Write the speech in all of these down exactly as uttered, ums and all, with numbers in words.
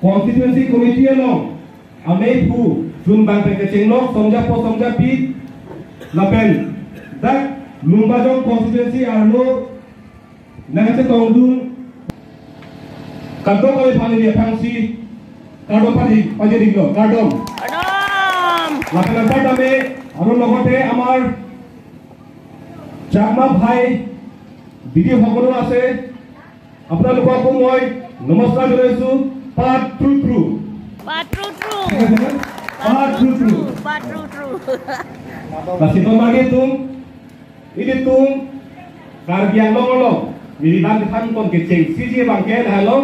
Constituency Committee along amei aphu jun abang pen kechenglok Songjapo Songjapi lapen dak Lumbajong constituency arlo nangchetongdun kadokave aphan ili aphansi kardom padi pajirlo, kardom. Kardom. Lapen anpar tame aru logote amar Chakma bhai দিদি সকলো আছে, আপোনালোককো মই নমস্কাৰ জনাইছো। পাঠ two two. পাঠ two two. ঠিক আছে নে? পাঠ টু টু। পাঠ two two. Lasi non marli atum, ilitum Karbi Anglong along miriban kethang kon kecheng siji abangke lahelo.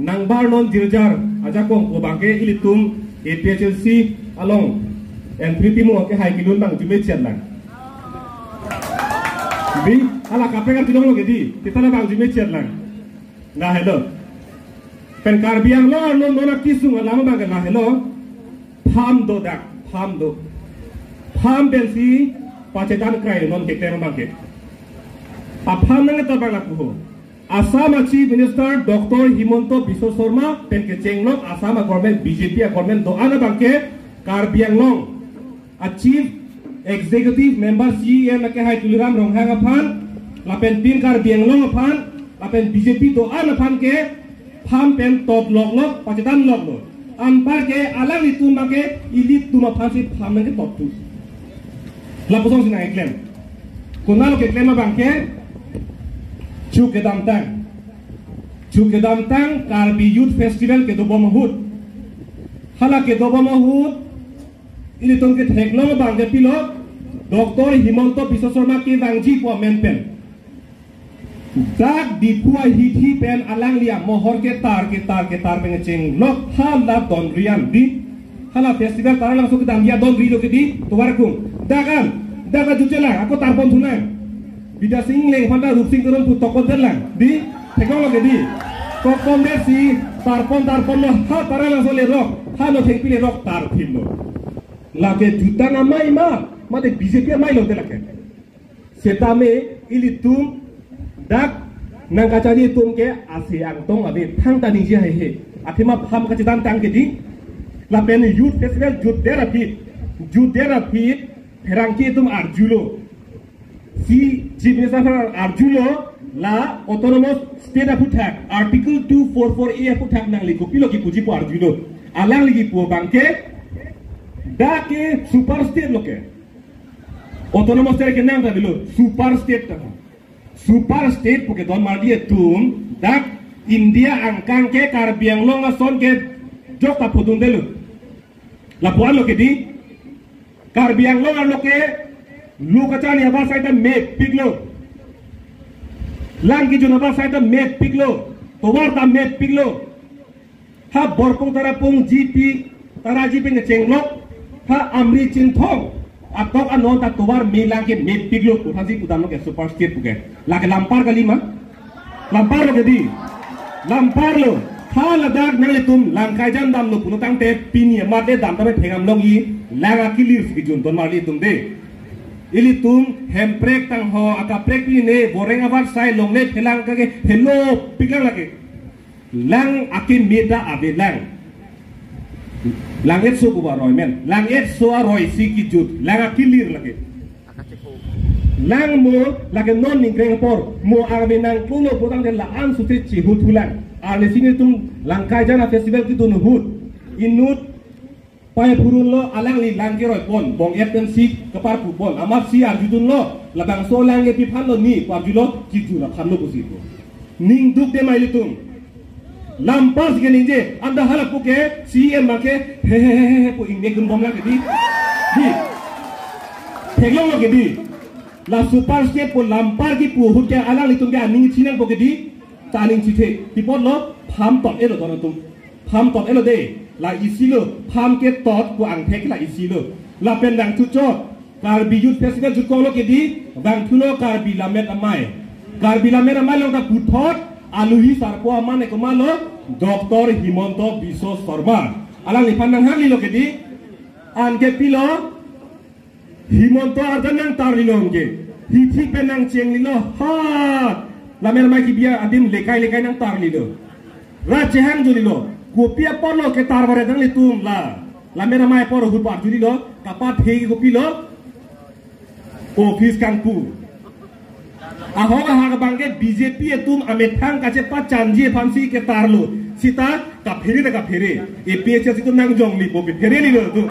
Nangbar non jirjar ajakong ko abangke ilitum A P H L C along N P P mo ke hai kilun bang jume chet lang. Bi, hala kaprek arjulonglo ke di, kita na bang jume chet lang. Lahelo. Pen Karbi Anglong non non akisung alam abang lahelo. Pham do dak, pham do. Pham pensi pachetan krai non keklem abangke. Apham nang ta bang lapu ho. Assam a Chief Minister Doctor Himanta Biswa Sarma pen kechenglok Assam a government B J P a government do-an abangke Karbi Anglong a Chief Executive Member C E M ake hai Tuliram Ronghang aphan lapen pin Karbi Anglong aphan lapen B J P do-an aphan ke pham pen tot loklok pachetan loklo. Anpar ke alanglitum abangke ilitum aphansi pham nang ke tot tu. Lapuson si nang keklem. Konatlo keklem abangke chu kedamtang. Chu kedamtang Karbi Youth Festival kedobom ahut. Hala kedobom ahut ilitum ketheklong abangke pilo Doctor Himanta Biswa Sarma kevangji pu amen pen. Dak Diphu ahithi pen alangli amohor ketar ketar ketar pen kechenglok hala Donri an di. Hala festival Taralangso kedamji a-Donri lo ke di, tovar kung. Dak an, dak an jutje lang, ako tarpon thunang. Bidya Sing Engleng aphan ta Rup Sing Teron pu tokpon det lang di, theklonglo ke di. Tokpon detsi tarpon tarponlo, ha Taralangso lerok, ha Nothengpi lerok tarphitlo. Lake jutang amei ma, mate B J P amei lote lake. Setame ilitum dak nangkacharli atum ke ase angtong ave, thangta ningje haihe. Athema pham kachethan tang ke di, lapen Youth Festival jutdet aphi, jutdet aphi pherangke atum arjulo. Si Chief Minister aphan arjulo, la Autonomous State aphuthak, Article two four four A aphuthak nangli kopilo kipuji pu arjulo. Alangli kipu abangke, dak ke super state lo ke. Autonomous State ke nang ta bilo, super state ta. Super state pu ke don marli atum, dak India angkang ke Karbi Anglong ason ke jok ta pudun detlo. Lapuan lo ke di, Karbi Anglong arlo ke, lu kacharli abang asai ta mepiklo. Lang kejun abang asai ta mepiklo. Tovar ta mepiklo. Ha Borpung Tarapung G P, Tara G P ngechenglok. Ha Amri Chinthong atok anon ta tovar melang ke mepiklo pu aphansi pudamlo ke super state pu ke. Lake lampar kali ma? Lampar lo ke di. Lampar lo. Ha ladak nanglitum langkai jan damlo pulo tangte pini amat le dam tame thengam long i lang akilir si kejun ton marli atum de. Ilitum Hemprek tangho akaprek pine boreng avat sai longle phelang kake helo piklang lake. Lang akeme ta avelang. Lang-etso pu ba roi men. Lang-etso aroi si kejut. Lang akilir lake. Lang mo lake non ningkreng apor. Mo arve nangkolo pu tangte la-an sute chihut hulang. Arni si nelitum langkai jan a-festival kedun ahut. Inut pai phurunlo alangli lang keroipon, bong-et pensi keparpupon. Amatsi arjudunlo, labangso lang ke pi aphanlo ni, pu arjulo, kejun aphanlo pusi pu. Ning duk de ma ilitum. Lampar si keningje, anta hala pu ke, C E M abangke, he he he he he pu ingnek dunbom lang ke di. Di. Theklonglo ke di. La super state pu lampar kipu ahut ke alanglitum ke aning chinangpo ke di. Ta aning chithe. Pi apotlo, pham tot-etlo don atum. Pham tot-etlo de, la isi lo, pham ketot pu angthek la isi lo. Lapen nangthuchot, Karbi Youth Festival jutkoklo ke di, vangthulo Karbi Lammet Amei. Karbi Lammet Amei along ta puthot, aluhi sarpo amen ke komatlo, Doctor Himanta Biswa Sarma. Alangliphan nanghanglilo ke di, anke pilo, Himanta arjan nangtarlilo anke. Hithi pen nangchenglilo, ha, Lammet Amei kebi adim lekai lekai nangtarlilo. Rat chehang julilo. Kopi apotlo ketar varet nanglitum la. Lammet Amei apor ahut par julilo. Kapat he kopilo. Office kangpu. Ahok ahak abangke B J P atum amethang kachepachanji aphansi ketarlo. Sita kaphere ta kaphere. A P H L C atum nangjongli bo pherelilo tu.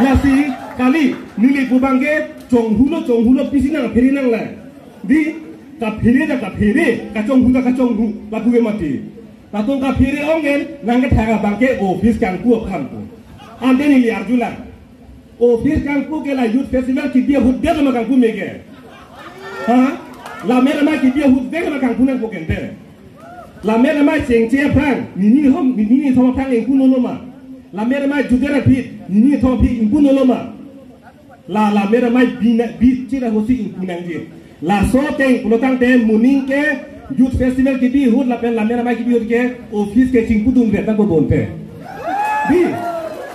Lasi kali neli pu abangke chonghulo chonghulo pisi nangphere nanglang. Di kaphere ta kaphere, kachonghu ta kachonghu, lapu ke mati. Latum kaphere ong-en, nangkethak abangke office kangpu aphan pu. Ante neli arjulang. Office kangpu ke la Youth Festival kebi ahut det ma kangpu meke. Ha? Lammet Amei kebi ahut det ma kangpu nangpo kente. Lammet Amei chengche aphrang, nini hom, nini thom aphrang ingpu nolo ma. Lammet Amei juder aphi, nini thom aphi ingpu nolo ma. La, Lammet Amei bina, bi chira hosi ingpu nangji. Laso ateng pulotangte moning ke Youth Festival kebi ahut lapen Lammet Amei kebi ahut ke office ke chingpudun ret nangpo bonte. Di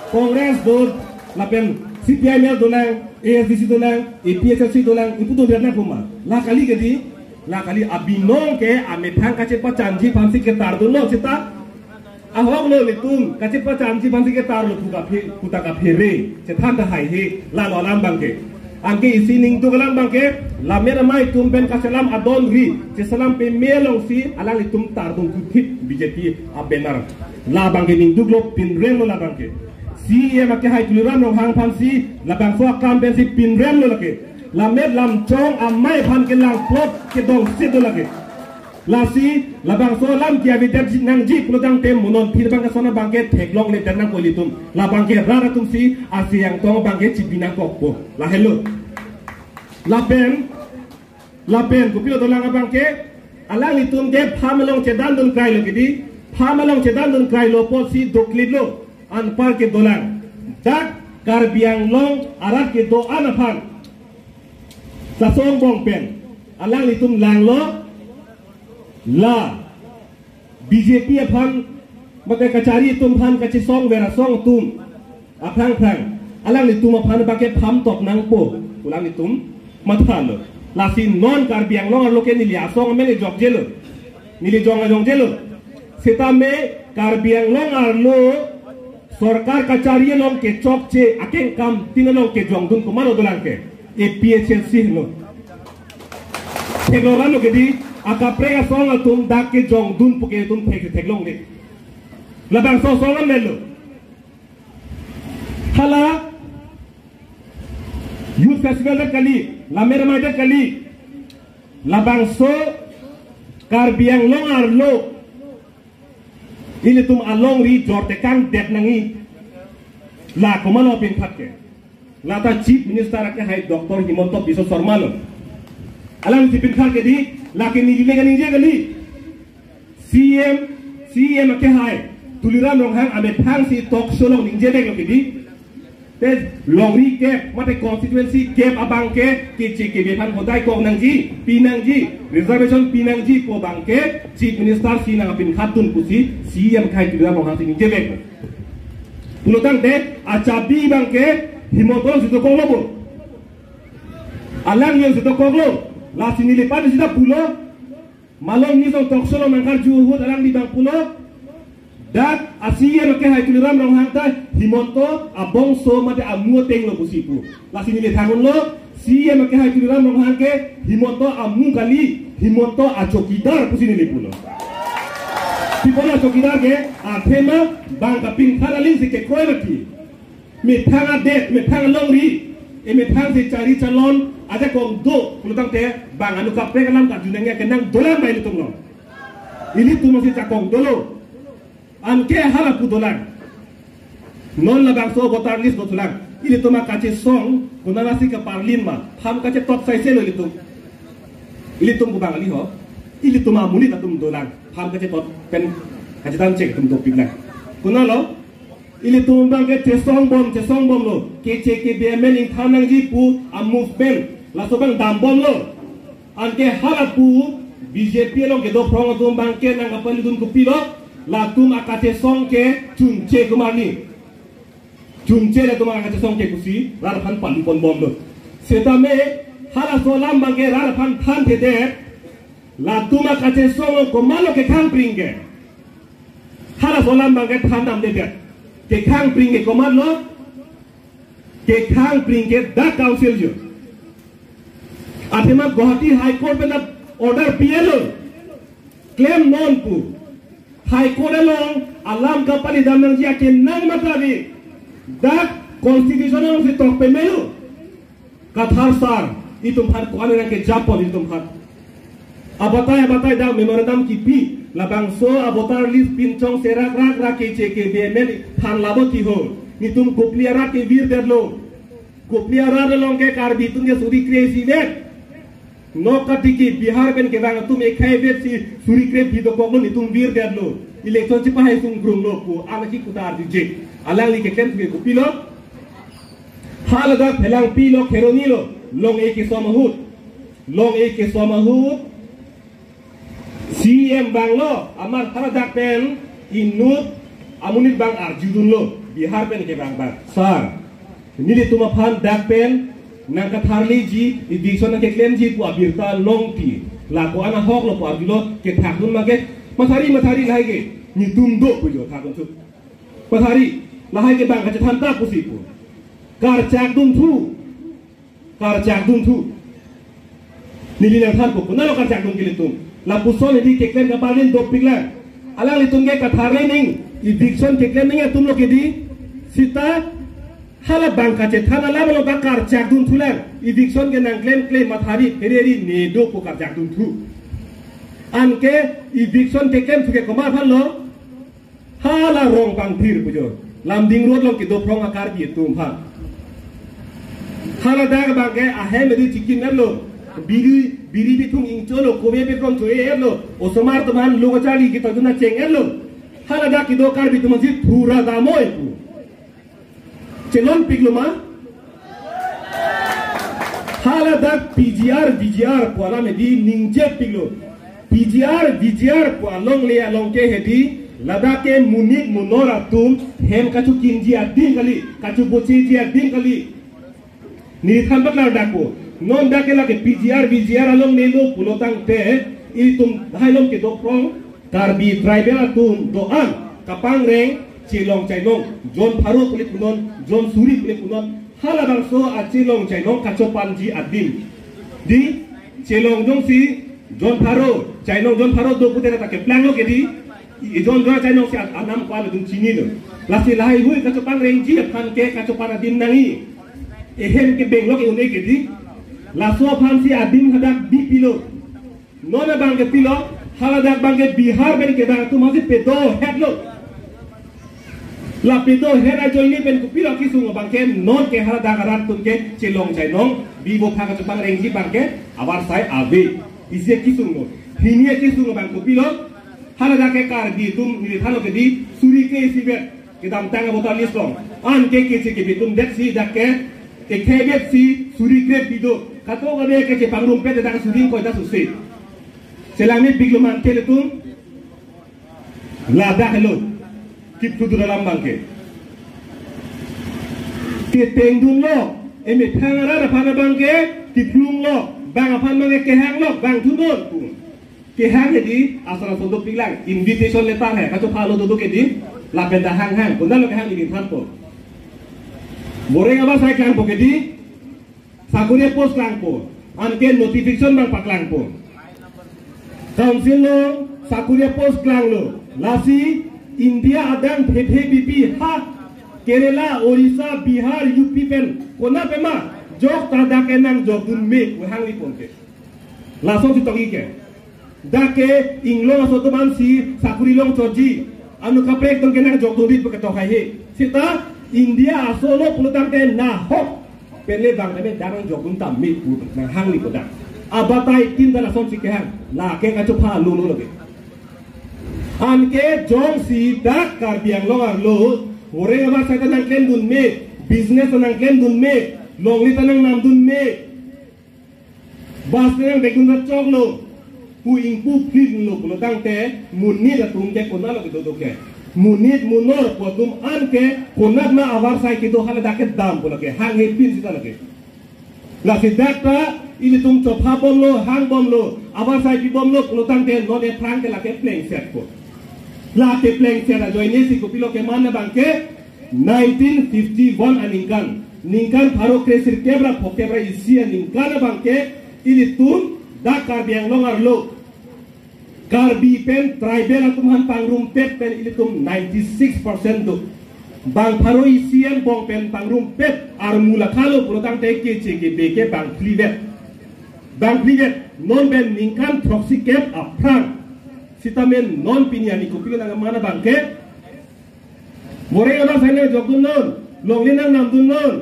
Congress do lapen C P I M L dolang, A S D C dolang, A P H L C dolang, ingpudun ret nangpo ma. La kali ke di, la kali abinong ke amethang kachepachanji aphansi ketardunlo sita. Ahoklo nelitum kachepachanji aphansi ketarlo pu kaphe-, pu ta kaphere, chethan ta haihe, lalo alam abangke. Anke isi ningduk alam abangke, Lammet Amei atum pen kachelam adon ri, cheselam peme alongsi, alanglitum tardun kuthip B J P a-banner. La abangke ningduklo pinremlo la abangke. C E M akehai Tuliram Ronghang aphansi, labangso akam pensi pinremlo lake. Lammet Lamchong Amei aphan kelangplot kedongsi do lake. Lasi, labangso alam ke avedet nangji pulotangte mo non phir abang ason abangke theklongle det nangpo ilitum. La abangke rat atumsi, asi angtong abangke chipi nangkokpo. Lahelo. Lapen, lapen, kopilo dolang abangke, alanglitum ke farm along chedandun krailo kedi, farm along chedandun krailo apotsi doklitlo, anpar ke dolang. Dak Karbi Anglong arat kedo-an aphan. Sasong bong pen. Alanglitum langlo, la B J P aphan, mate kachari atum aphan kachesong ver asong atum aphrang phrang, alanglitum aphan abangke farm top nangpo, alanglitum mathalo. Lasi non Karbi Anglong arlo ke neli asong amen jokjelo, neli jong jongjelo. Setame Karbi Anglong arlo sorkar kachari along kechokche akeng kam tin along kejongdun komatlo dolang ke. A P H L C henlo. Theklo rano kedi, akaprek asong atum dak kejongdun pu ke atum thek theklongle. Labangso asong an melo. Hala Youth Festival det kali, Lammet Amei det kali. Labangso Karbi Anglong arlo ilitum alongri jor tekang det nangji. La komatlo pinkhat ke. Lata Chief Minister akehai Doctor Himanta Biswa Sarma lo. Alangsi pinkhat ke di, lake neli le kaningje kali. C M, C M akehai Tuliram Ronghang amethangsi talk show along ningjeveklo ke di. Te longri kep, mate constituency kep abangke, keche kebe aphan hodai kok nangji, pi nangji, reservation pi nangji pu abangke, Chief Minister si nangpinkhatdun pusi, C M akehai Tuliram Ronghangsi ningjevek. Pulotangte, achabi abangke, Himanta si dokoklo bo. Alangli si dokoklo, lasi neli aphan sita pulo, malom ni song talk show along nangkarju ahut alangli abang pulo. Dak a-C M akehai Tuliram Ronghang ta Himanta abongso mate amu atenglo pusi pu. Lasi neli thangnetlo, C M akehai Tuliram Ronghang ke Himanta amu kali, Himanta achokidar pusi neli pulo. Pi apot achokidar ke, athema bang kapinkhat aling si kekroi mati. Methang adet, methang alongri, e methang si chari chalon, ajakong do, pulotangte, bang anu kaprek alam karju nangji ke nangdolang bai ilitum along. Ilitum si jakong dolo. Anke hala pu dolang. Non labangso voter list dothulang. Ilitum akachesong, konatsi kaparlin ma, farm kachetot saiselo ilitum. Ilitum pu bang kali ho. Ilitum amonit atum dolang. Farm kachetot pen kachetan chek atum dopiklang. Konatlo, ilitum abangke chesong bom, chesong bomlo. Keche kebe amen ingthan nangji pu a-movement. Laso abang dambomlo. Anke hala pu B J P along kedo phrong atum abangke nangkapalidun kopilo. Latum akachesong ke chunche komarni. Chunche latum akachesong ke pusi, rat aphan paluponbomlo. Setame halaso alam abangke rat aphan thanthedet. Latum akachesong komatlo kekhang pring ke. Halaso alam abangke than damdedet. Kekhang pring ke komatlo. Kekhang pring ke dak council jo. Athema Guwahati High Court pen order P L O klem non pu. High Court along alam kapali dam nangji akenang matadi dak constitution alongsi tok pemelo. Kathar sar, itum aphan ko-an nangkejapon itum aphan. Abatai abatai dak memorandum kipi, labangso a-voter list pinchong serak rak rak keche ke B M L aphan labo tiho. Netum kopli arat kevirdetlo. Kopli arat along ke Karbi atum ke suri kre isivet. Nok katiki Bihar pen kevang atum ekhaivet si suri kre phi dokoklo, netum virdetlo. Election chepahai sungkrunglo pu, alaki kuta arjuje. Alangli keklem ke kopilo. Haladak Phelangpi lo, Kheroni lo, long-e kesom ahut. Long-e kesom ahut. C M abang lo, amat haladak pen inut amonit abang arjudunlo, Bihar pen kevang abang. Sir, nelitum aphan dak pen nangkatharliji, eviction nangkeklemji pu abirta longti. La ko-an ahoklo pu arjulo, kethakdun ma ke, mathari mathari lahai ke, netum do pu jo thakdun su. Pathari, lahai ke bang kachethanta pusi pu. Karchakdunthu. Karchakdunthu. Neli nangthanpo, konatlo karchakdun ke ilitum. Lapuson hedi keklem kaparlin dopiklang. Alanglitum ke katharli ning, eviction keklem ning atumlo kedi. Seta hala bang kachethan alam lo ta karchakdunthulang. Eviction ke nangklemkle mathari, hereri ne do pu karchakdunthu. Anke eviction keklemthu ke komat aphanlo. Hala Rongpangthir pu jo. Lumding Road along kedo phrong a-Karbi atum aphan. Haladak abangke ahem ri chikin etlo. Biri, biri bithung ingcholo, kove bikrom cho-e etlo. Osomar atum aphan lo kachali kitojuna cheng etlo. Haladak kedo Karbi atum aphansi thura damnoi pu. Chelongpiklo ma? Haladak P G R, V G R pu alam hedi ningjepiklo. P G R, V G R pu alongle along ke hedi, ladak ke monit monor atum hem kachokinji adim kali, kachobocheji adim kali. Nelithan paklardakpo. Non dak ke lake P G R, V G R alonglelo pulo tangte, itum hailom kedo phrong, Karbi tribal atum do-an kapangreng chelong chainong, jon pharo pule punon, jon suri pule punon, halabangso achelong chainong kachopanji adim. Di chelong jongsi jon pharo, chainong jon pharo do pute ta keplanglo kedi, i jon jon chainong si a-, anam ko-an atum chinilo. Lasi lahaihui kachopangrengji aphan ke kachopan adim nangji. Ehem ke benglo ke une kedi. Laso aphansi adim hadak bipilo. Non abangke pilo, haladak abangke Bihar pen kevang atum aphansi pedohetlo. La pedohet ajoine pen kopilo kesung abangke non ke haladak arat atum ke chelong chainong, bibo phak kachopangrengji abangke avarsai ave. Isi kesung lo. Hini kesung abang kopilo, haladak ke Karbi atum nelithanlo kedi, suri kre isivet. Kedamtang a-voter list along. Anke keche kebi atum detsi dak ke, ekhaivet si suri kre phi do. Kato kave kechepangrumpet dak suri ingkoi ta susi. Chelangni biglo man ke ilitum. Ladak helo. Kiptudun alam abangke. Ketengdunlo. Emethang arat aphan abangke. Kiplunglo. Bang aphan abangke kehanglo. Bang thunon pu. Kehang hedi asal asal dopiklang, invitation letter he, kachophalo dodok hedi, lapen ta hanghang, konatlo kehang nelithanpo. Boreng avarsai klangpo kedi, sakori post klangpo, anke notification abang paklangpo. Council along sakori post klanglo, lasi India adang phethe bipi ha, Kerala, Orissa, Bihar, U P pen, konat pema, jok ta dak ke nangjokdun me, pu hangli ponke. Lason si tokji ke. Dak ke inglong aso atum aphansi sakori longchotji. Anu kaprek atum ke nangjokdunri pu ketok haihe. Seta India aso lo pulo tangte nahok. Pen le bang tame dak nangjokdun tame pu nanghangli pu dak. Abatai tin ta lasonsi kehang. Lake kachophalo lo lake. Anke jongsi dak Karbi Anglong arlo. Boreng avarsai ta nangklemdun me. Business ta nangklemdun me. Longle ta nangnamdun me. Bus nangdekdun ta choklo, pu ingpu phlinlo pulo tangte, monit atum ke konatlo kedo do ke. Monit monor pu atum an ke, konat ma avarsai kedo haladak ke dam pulo ke, hanghe pin sita lake. Lasi dak ta ilitum chopha bomlo, hang bomlo, abar sai pi bomlo, pulo tangte non aphrang ke lake plengsetpo. Lake plengset ajoine si kopilo keman abangke nineteen fifty-one aningkan, ningkan pharo kresirkep ra phokep ra isi aningkan abangke ilitum dak Karbi Anglong arlo Karbi pen tribal atum aphan pangrumpet pen ilitum ninety-six percent do. Bang pharo isi angbong pen pangrumpet armu lakha lo pulo tangte keche kebe ke bang phlivet. Bang phlivet non pen ningkan throksikep aphrang. Sitame non pini ani kopilo nangman abangke. Morei abar sai nangjokdunnon, longle nangnamdunnon.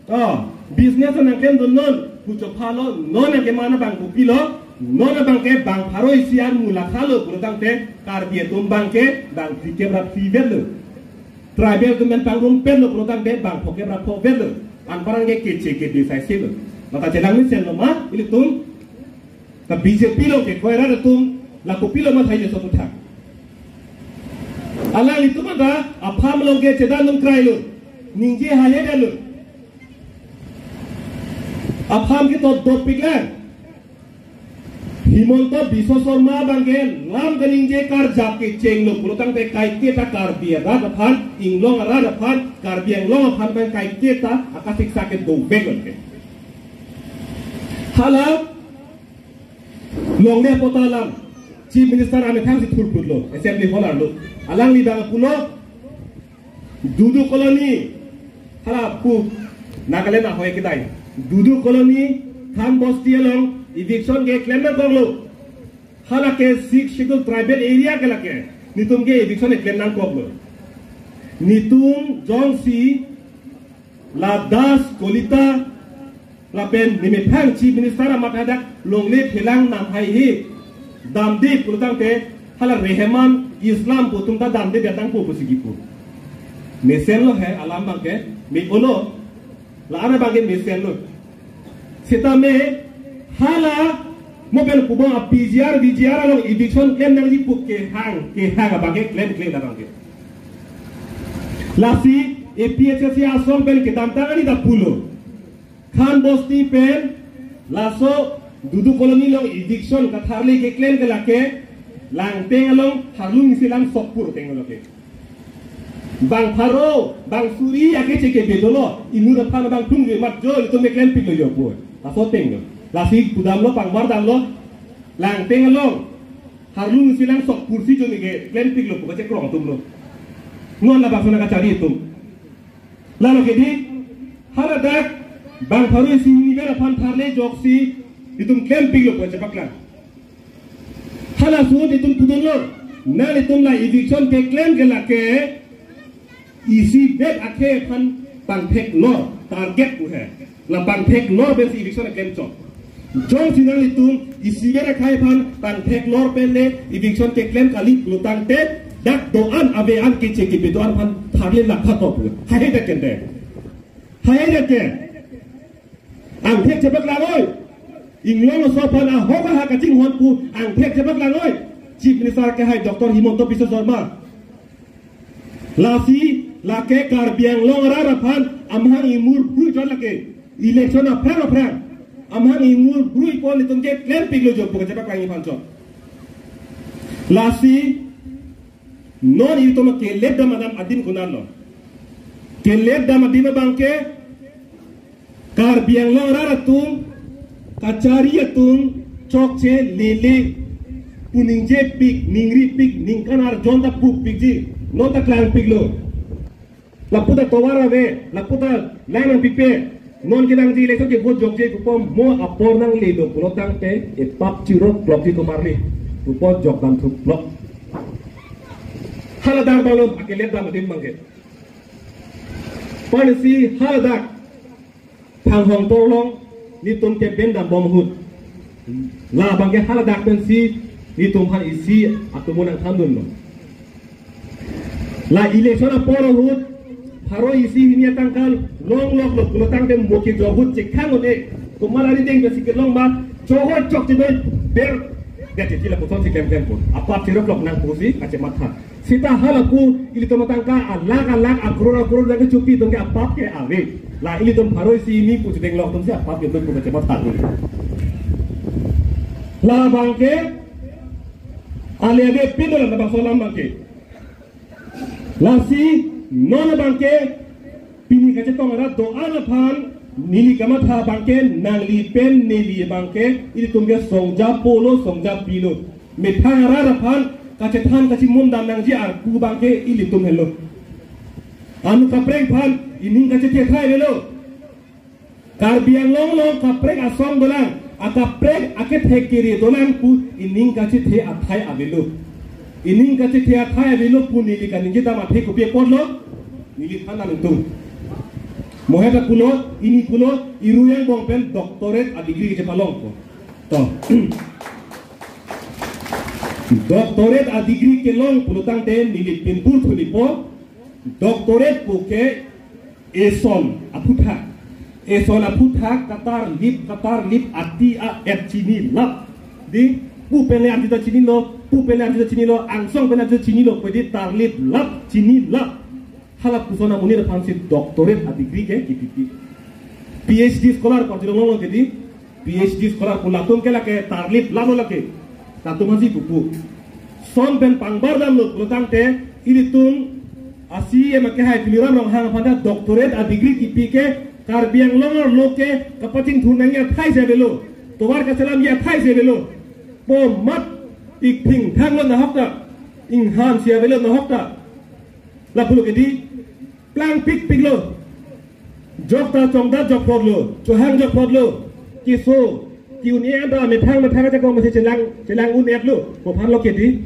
Oh, business nangklemdunnon, pu chopha lo, non nangkeman abang kopilo, non abangke bang pharo isi armu lakha lo, pulo tangte Karbi atum abangke bang phlikep ra phlivet lo. Tribal atum pen pangrumpet lo, pulo tangte bang phokep ra phokvet lo. Anparke keche kebe sai si lo. Mata chelang mesen lo ma, ilitum. Ta B J P along kekroi rat atum, la kopilo mathai le so puthak. Alanglitum anta apham along ke chedan nung krai lo. Ningje haya lo. Apham ke tot dopik lang. Himanta Biswa Sarma abangke lam kaningje karjap kecheng lo. Pulo tangte kaike ta Karbi arat aphan, Inglong arat aphan, Karbi Anglong aphan abang kaike ta akasiksa ke dovek lo ke. Hala longle apot alam, Chief Minister amethang si thurputlo, Assembly Hall arlo. Alangli abang pulo, Dudu Colony, hala pu, Nagaland ahoi kedai. Dudu Colony, Khan Bosti along, eviction keklem nangkoklo. Hala ke Sixth Schedule tribal area ke lake. Netum ke eviction keklem nangkoklo. Netum jongsi la Das Kalita lapen nemethang Chief Minister amat hadak longle phelang nam haihe damde pulo tangte hala Rehman Islam pu atum ta damde datang pu pusi kipu. Mesen lo he alam abangke, me-olo, la-an abangke mesen lo. Sitame hala mo pen kubong a P G R, V G R along eviction klem nangji pu kehang, kehang abangke klemkle abangke. Lasi A P H L C asong pen kedamtang ani ta pulo. Khan Bosti pen laso Dudu Colony along eviction katharle keklem ke lake Langpeng along Harlung isi lang Sokpur ateng lo ke. Bang pharo, bang suri akeche kebe dolo, inut aphan bang thung je mat jo, ilitum keklempiklo jo pu. Laso ateng lo. Lasi pudamlo, pangbar damlo, Langpeng along Harlung isi lang Sokpur si jo neke klempiklo pu kachekrong atum lo. Non labangso nangkachari atum. Lalo ke di, haladak, bang pharo isi hini ber aphan tharle joksi, itum klempiklo pu chepaklang. Halaso itum pudunlo, nanglitum la eviction keklem ke lake, isi bet akhei aphan pangthek lor, target pu he. La pangthek lor pensi eviction keklem chok. Jongsi nanglitum isi ber akhei aphan pangthek lor pen le eviction keklem kali pulo tangte dak do-an ave-an keche kebe do-an aphan tharle lakha kop. Haihe dak kente. Haihe dak ke. Angthek chepaklang oi. Inglong aso aphan ahok ha kachinghon pu angthek chepaklang oi. Chief Minister kehai Doctor Himanta Biswa Sarma. Lasi lake Karbi Anglong arat aphan amahang imur brui chot lake. Election aphrang aphrang amahang imur brui pon itum keklempiklo jo pu kachepaklang iphan chot. Lasi non itum kelepdam adam adim konatlo. Kelepdam adim abangke Karbi Anglong arat atum, kachari atum, chokche lele pu ningjepik, ningripik, ningkan arjon ta pupikji, non ta klangpiklo. Lapu ta tovar ave, lapu ta lang nangpipe, non kenangji election ke vote jokje pu pu mo apor nanglelo pulo tangte, epap chiroklokji komarli, pu pu jokdam thuklok. Haladak abang lo akelepdam adim abangke. Pensi haladak Phanghong Torlong netum kebendam bom ahut. La abangke haladak pensi netum aphan isi atumun nangthandunlo. La election apor ahut pharo isi hini atangka longloklo pulo tangte mo kejok ahut chekhang un-e. Komat arideng pensi kelong ma chohor chok chebe ber. Gati tila puson si klem klem pun. Apap chiroklok nang pusi kachematha. Sita halapu ilitum atangka alakh alakh akror akror nangkechopi atum ke apap ke ave. La ilitum pharo isi hini pu chedeng lok atumsi apap ke pu kachematha. La abangke ale ave pin dolang labangso alam abangke. Lasi non abangke pini kachetong arat do-an aphan neli kamatha abangke nangli pen neli abangke ilitum ke songja polo songja pilo. Methang arat aphan kachethan kachimum dam nangji arpu abangke ilitum helo. Anu kaprek aphan ining kachethe athai avelo. Karbi Anglong along kaprek asong dolang, akaprek akethe kere dolang pu ining kachethe athai avelo. Ining kachethe athai avelo pu neli kaningje dam athe kopi apotlo, neli than nangtum. Mo heta pulo, ini pulo, iru angbong pen doctorate a degree kepalong ko. To. Doctorate a degree kelong pulo tangte neli pinpur thulipo, doctorate pu ke eson aphuthak. Eson aphuthak katarlip, katarlip ati a-et chinilap. Di, pu pen le arjuta chinilo, pu pen le arjuta chinilo, angsong pen arjuta chinilo, pu di tarliplap, chinilap. Hala puson amonit aphansi doctorate a degree ke kipipi. P H D scholar parjulong lo ke di, P H D scholar pu latum ke lake tarliplap lo lake. Latum hasi pupu. Son pen pangbar damlo pulo tangte ilitum a-C E M akehai Tuliram Ronghang aphan ta doctorate a degree kipi ke Karbi Anglong arlo ke kapachingthur nangji athai si avelo. Tovar kachelamji athai si avelo. Po mat ik thingthang lo nahok ta. Inghan si avelo nahok ta. Lapulo ke di plangpikpiklo. Jokta chongda jokphotlo, chohang jokphotlo. Keso, ke-un-e anta methang methang ajakong masi chelang, chelang un-etlo. Kophan lo ke di.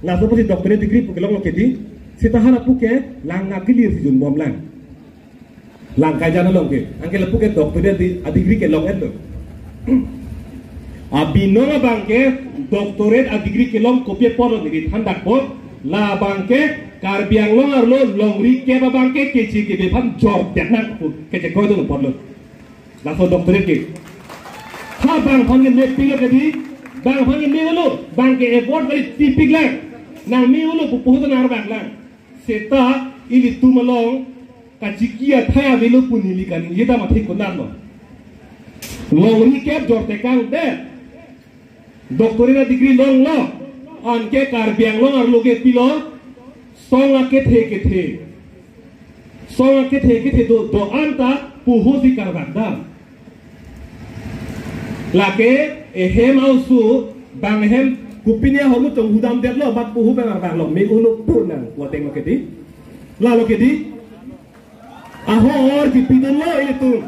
Laso pusi doctorate degree pu kelong lo ke di. Seta hala pu ke lang akelir si junbomlang. Lang kaijan along ke. Anke lapu ke doctorate di, a degree kelong-etlo. Abinong abangke doctorate a degree kelong kopi apotlo neli than dakpo. La abangke Karbi Anglong arlo longri kep abangke kechi kebe aphan jor tiak nang pu kechekroi dun apotlo. Laso doctorate ke. Ha bang aphan ke mepiklo ke di, bang aphan ke me-olo, bang ke award kali tipiklang. Nang me-olo pu puhut nang arbaklang. Seta ilitum along kachiki athai avelo pu neli kaningje dam athe konatlo. Longri kep jor tekang det. Doctorate degree longlo. Anke Karbi Anglong arlo ke pilo. Song akethe kethe. Song akethe kethe do, do-an ta puho si karbak dam. Lake ehem ausu bang ehem kopine ahormu chonghudam detlo, bat puhu bang arbaklo, me-olo pu nang pu ateng lo ke di. Lalo ke di. Ahor kipidunlo ilitum.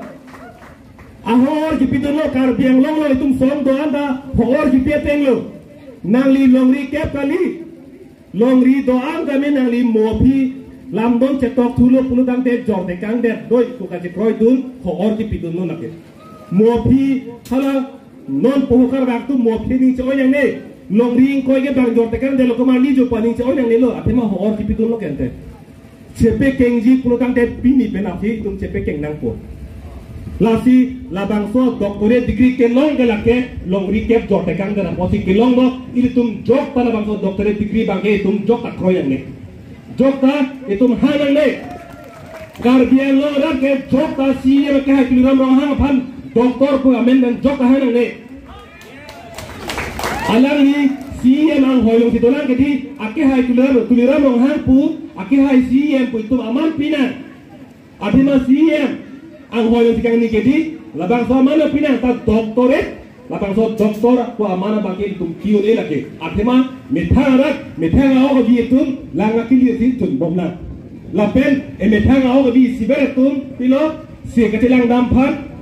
Ahor kipidunlo Karbi Anglong lo itum song do-an ta hor kipi atenglo. Nangli longri kep kali. Longri do-an kami nangli mo aphi lamdon chetok thulo pulo tangte jor tekang det doi pu kachekroi dun hor kipidunlo lake. Mo aphi hala non puhu karbak atum mo aphi ning che-oi nangne. Longri ingkoi ke bang jor tekang detlo komat ni jo pa ning che-oi nangnelo. Athema hor kipidunlo kente. Chepekengji pulo tangte pini pen aphi itum chepekeng nangpo. Lasi labangso doctorate degree kelong ke lake longri kep jor tekang det apotsi kelonglo, ilitum jokta labangso doctorate degree abangke itum jokta kroi nangne. Jokta itum hang nangne. Karbi Anglong arat ke jokta C E M akehai Tuliram Ronghang aphan doctor pu amen pen jokta hang nangne. Alangli C E M anghoi alongsi dolang ke di, akehai Tuliram, Tuliram Ronghang pu, akehai C E M pu itum aman pinang. Athema C E M anghoi alongsi kangni ke di, labangso aman pinang ta doctorate, labangso doctor pu aman abangke itum ki-un-e lake. Athema methang arat, methang a-ok avi itum lang akelir si junbomlang. Lapen emethang a-ok avi isiber atum pilo, si kachelang dam aphan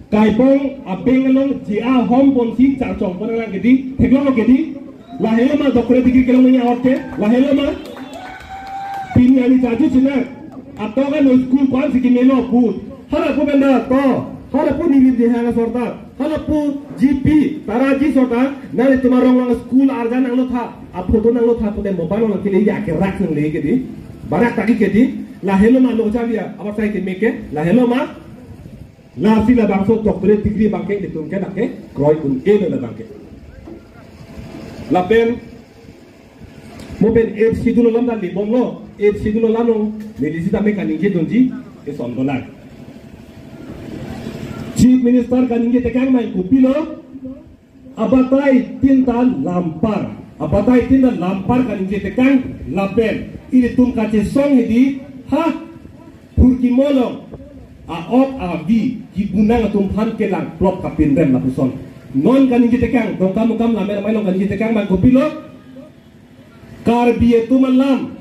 Kaibong abeng along J A Home ponsi charchong pon nanglang ke di, theklonglo ke di. Lahelo ma doctorate degree kelong nangji ahormu ke, lahelo ma. Pini ani charju chinang. Atok ano school ko-ansi kimelo pu. Hala pu benda to. Hala pu neli dihang asor ta. Hala pu G P, taraji asor ta. Nanglitum arong along school arjan nanglotha. A-photo nanglotha pute mobile along kele ya ke rak nangle ke di. Barak taki ke di. Lahelo ma lo cha via. Abar sai ke meke. Lahelo ma. Lasi labangso doctorate degree abangke ilitum ke nake kroi un-e lo labangke. Lapen mo pen eighth schedule alam ta libomlo, eighth schedule alam lo, neli sitame kaningje dunji eson dolang. Chief Minister kaningje tekang mai kopilo, abatai tin ta lampar. Abatai tin ta lampar kaningje tekang lapen ilitum kachesong hedi ha Phurkimo along a-ok avi kibunang atum aphan kelang plop kapinrem lapuson. Non kaningje tekang, Dongkamukam Lammet Amei along kaningje tekang mai kopilo, Karbi atum alam,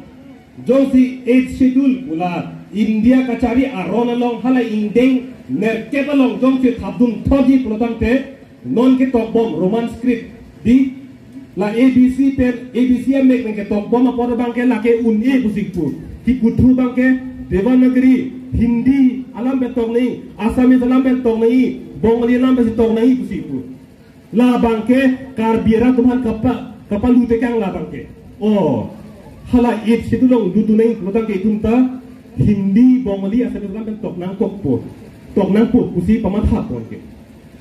jongsi Eighth Schedule pu la India kachari aron along hala ingdeng nerkep along jongsi thapdun thotji pulo tangte, non ketokbom Roman script di la A B C pen, A B C amek pen ketokbom apor abangke lake un-e pusi pu. Kikuthu abangke Devanagari, Hindi alam pen tok nangji, Assamese alam pen tok nangji, Bongali alam pensi tok nangji pusi pu. Labangke Karbi arat atum aphan kapa, kapalu tekang labangke. Oh, hala Eighth Schedule along lutdun nangji pulo tangte itum ta Hindi, Bongali, Assamese alam pen tok nangkokpo. Tok nangpo pusi pamathapon ke.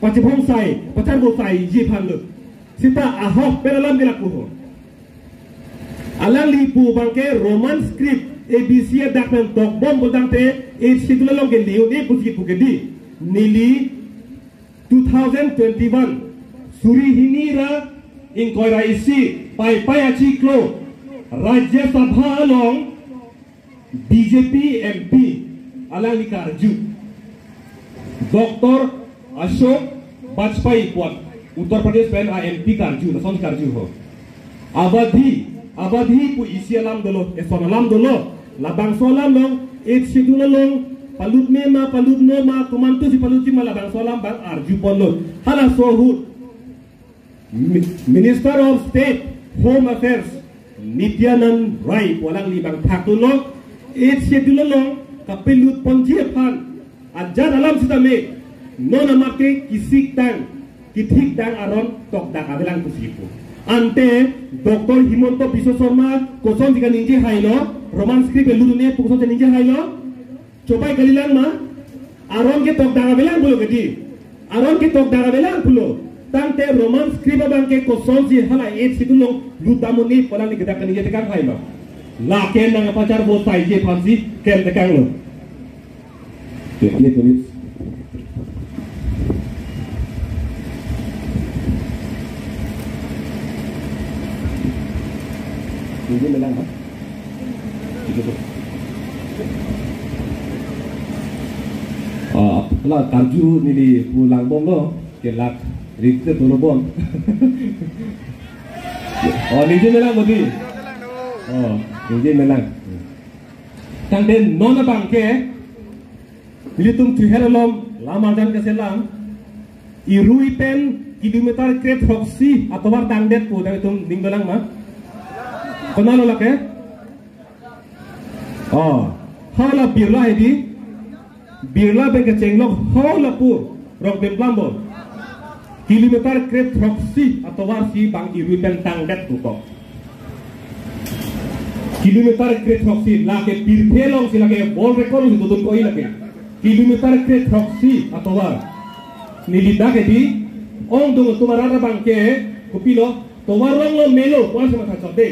Pachebhongsai, pacharbosaiji aphan lo. Seta ahok pen alam ke lapu ho. Alangli pu abangke Roman script A B C adak pen tokbom pulo tangte Eighth Schedule along ke le un-e pusi pu ke di. Neli two thousand twenty-one, suri hini ra ingkoi ra isi, Paipai achiklo, Rajya Sabha along B J P M P alangli karju. Doctor Ashok Vajpayee pu Uttar Pradesh pen a-M P karju, lason karju ho. Awadhi, Awadhi pu isi alam dolo, eson alam dolo. Labangso alam along, Eighth Schedule along, palut me ma, palut no ma, komantusi palutji ma, labangso alam abang arjupon lo. Halaso ahut Mi-, Minister of State Home Affairs, Nityanand Rai pu alangli abang thakdunlo, Eighth Schedule along kapelutponji aphan ajat alam sitame, non amat ke kisik tang, kithik tang aron tokdak avelang pusi pu. Ante Doctor Himanta Biswa Sarma kosonsi kaningje hailo, Roman script lut un-e pu kosonsi ningje hailo? Chobai kalilang ma, aron ke tokdak avelang pulo ke di. Aron ke tokdak avelang pulo. Tangte Roman script abangke kosonsi hala Eighth Schedule along lutdam un-e pu alangli kedak kaningje tekang hailo. Lake nangpacharbosaiji aphansi klem tekang lo. Ye, ye, please. Ningje melang, ha? Gitu tuh. Ah, la karju neli pu langbomlo, kelak rikte tolobom. Oh, ningje melang modi. Oh, ningje melang. Tangte non abangke, ilitum chuher alom, lam arjan kaselam, irui pen kilometer kre throksi atovar tangdet pu, tangtum ning dolang ma? Konatlo lake? Oh, hala Birla hedi, Birla pen kechenglok hala pu, rok bemplam bo. Kilometer kre throksi atovarsi bang irui pen tangdet pu kok. Kilometer kre throksi, lake pirthe alongsi, lake world record alongsi dodun koi lake. Kilometer kre throksi atovar. Neli dak hedi, ongdung atum arat abangke, kopilo, tovar longlo melo, pu-ansi matha chot de.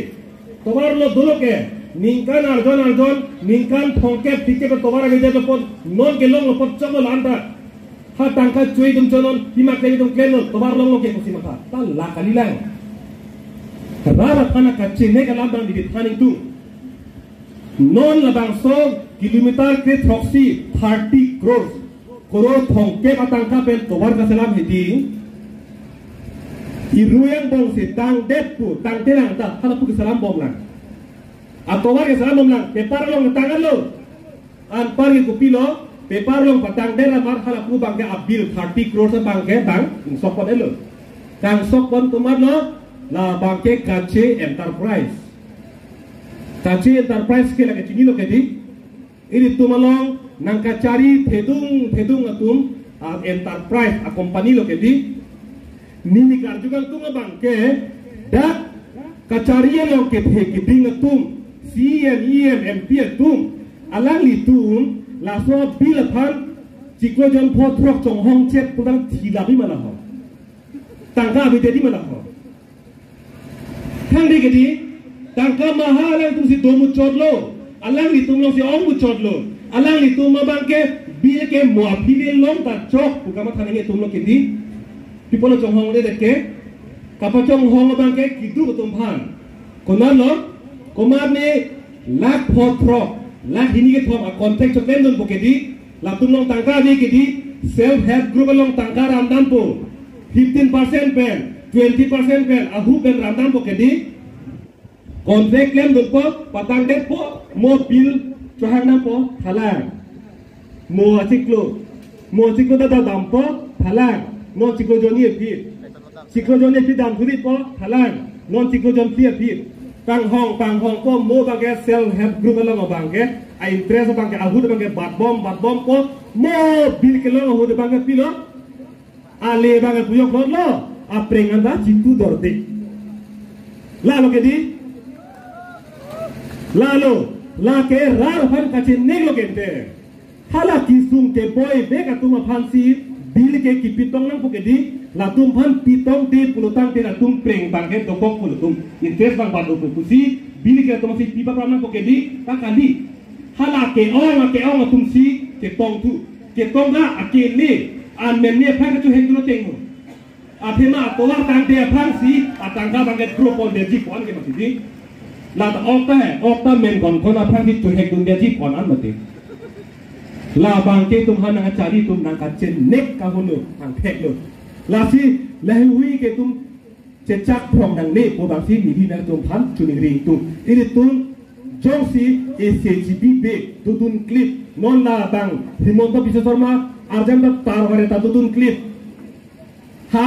Tovar lo dolo ke, ningkan arjon arjon, ningkan thomkep, thikep tovar ave det apot, non ke longlo apot choklo la-an ta. Ha tangka choi atum chonon, hima klem atum klemnon, tovar longlo ke pusi matha. Ta la kalilang. Rat aphan kachenek alam abang didi than ingtung. Non labangso kilometer kre throksi, thirty crores, crore thomkep atangka pen tovar kaselam hedi. Irui angbongsi tangdet pu, tangte lang ta, hala pu keselam bomlang. Atovar keselam bomlang, paper along tanglo. Anparke kopilo, paper along patangdet amat hala pu abangke a-bill thirty crores abangke bang ingsokpon-etlo. Kangsokpon atum amatlo, labangke Kache Enterprise. Kache Enterprise ke lake chinilo ke di. Ilitum along nangkachari thedung thedung atum a-enterprise a-company lo ke di. Neli karju kangtung abangke, dak kachari along kethe keding atum, C E M, E M, M P atum, alanglitum laso a-bill aphan chiklo jon pho throk chonghong chet pu tang thilap-i ma la ho? Tangka ave det-i ma la ho? Thang de ke di, tangka maha alangtumsi do muchotlo, alanglitum alongsi ong muchotlo, alanglitum abangke Bill ke mo aphi le long ta chok pu kamatha nangji atum lo kedi. Pi apotlo chonghong le det ke. Kapachonghong abang ke keduk atum aphan. Konatlo, komat ne lakh pho throk, lakh hini kethom a-contract choklemdunpo kedi. Latum along tangka ave kedi. Self help group along tangka ramdampo. Fifteen percent pen, twenty percent pen, ahu pen ramdampo kedi. Contract klemdunpo, patangdetpo, mo bill chohangdampo, thalang. Mo achiklo, mo achiklo ta dampo, thalang. Non chiklo jonni aphi, chiklo jonni aphi dam thuripo, thalang. Non chiklo jon phli aphi. Panghong, panghongpo, mo abang ke self help group along abang ke, a-interest abang ke, ahut abang ke, batbom, batbompo, mo bill kelong ahut abang ke pilo. Ale abang ke pujok lotlo, apreng anta chitu dorde. Lalo kedi. Lalo, lake rar aphan kachenek lo kente. Hala kesung keboi bek atum aphansi bill ke kepitong nangpo kedi, latum aphan pitongte pulotangte latum preng abang ke dokok pu latum. Interest abang bat-o pu pusi, bill ke latum aphansi pipa pram nangpo kedi, ta kali. Hala ke-ong, ke-ong atumsi ketong thu. Ketong ta akele, anmen ne aphan kachohek dun ateng ho. Athema atovar tangte aphansi, atangka abang ke drop on detji pu-an ke mati di. La ta ok ta he, ok ta men konkon aphansi chohek dun detji pu-an an mati. La abang ke itum aphan nangkachari atum nangkachenek kaheno, nangtheklo. Lasi, lahui ke itum chechak phrong nangne pu abangsi neli nangtum aphan choningri ingtung. Ilitum jongsi S H G B dodun klip, non labang Himanta Biswa Sarma arjan ta tar vare ta dodun klip. Ha,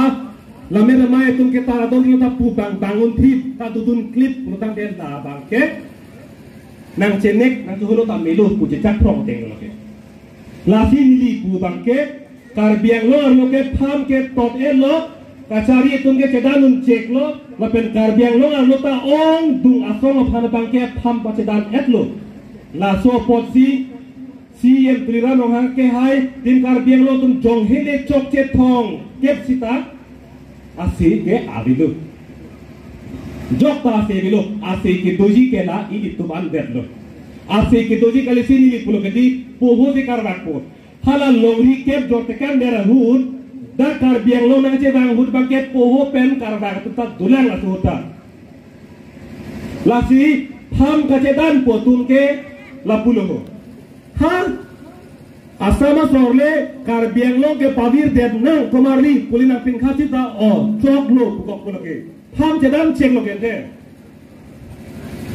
lame ramai atum ke tar adon ta pu abang bangun thip ta dodun klip pulotangte labang ke nangchenek nangchohelo ta melo pu chechak phrong ateng lo ke. Lasi neli pu abang ke, Karbi Anglong arlo ke farm ke tot-etlo, kachari atum ke chedan un cheklo, lapen Karbi Anglong arlo ta ongdung asong aphan abang ke farm pachedan-etlo. Laso apotsi C E M Tuliram Ronghang ke hai, tim Karbi Anglong atum jong hele chokche thong kep sita, ase ke avelo. Jok ta ase avelo, ase kedoji ke la ilitum an detlo. Ase kedoji kalisi neli pulo kedi, poho si karvakpo. Hala longri kep jor tekan der ahut, dak Karbi Anglong nangchevang ahut abang ke poho pen karvak atum ta dolang aso ta. Lasi farm kachedanpo atum ke lapulo ho. Ha, Assam asor le Karbi Anglong ke pavirdet nang komarli pule nangpinkha sita o choklo pukok pulo ke. Farm chedan cheklo kente.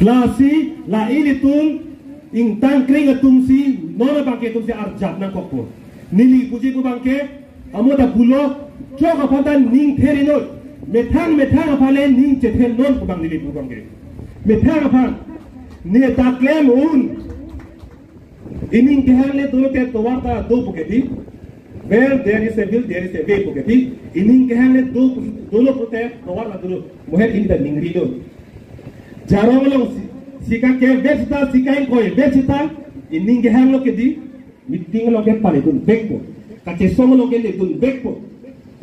Lasi la ilitum ingtang kring atumsi, non abang ke itumsi arjap nangkokpo. Neli puji pu abang ke, amo ta pulo, chok aphan ta ning theri noi. Methang methang aphan le ning chethe non pu abang neli pu abang ke. Methang aphan, ne ta klem un. Ining kehang le dolo te tovar ta do pu kedi. Where there is a will, there is a way pu kedi. Ining kehang le do, dolo pute tovar ta dolo. Moher ini ta ningrilo. Jarong along si, sika kevek sita, sika ingkoi vek sita, ining kehanglo kedi, meeting along ke pale dun vekpo. Kachesong along ke le dun vekpo.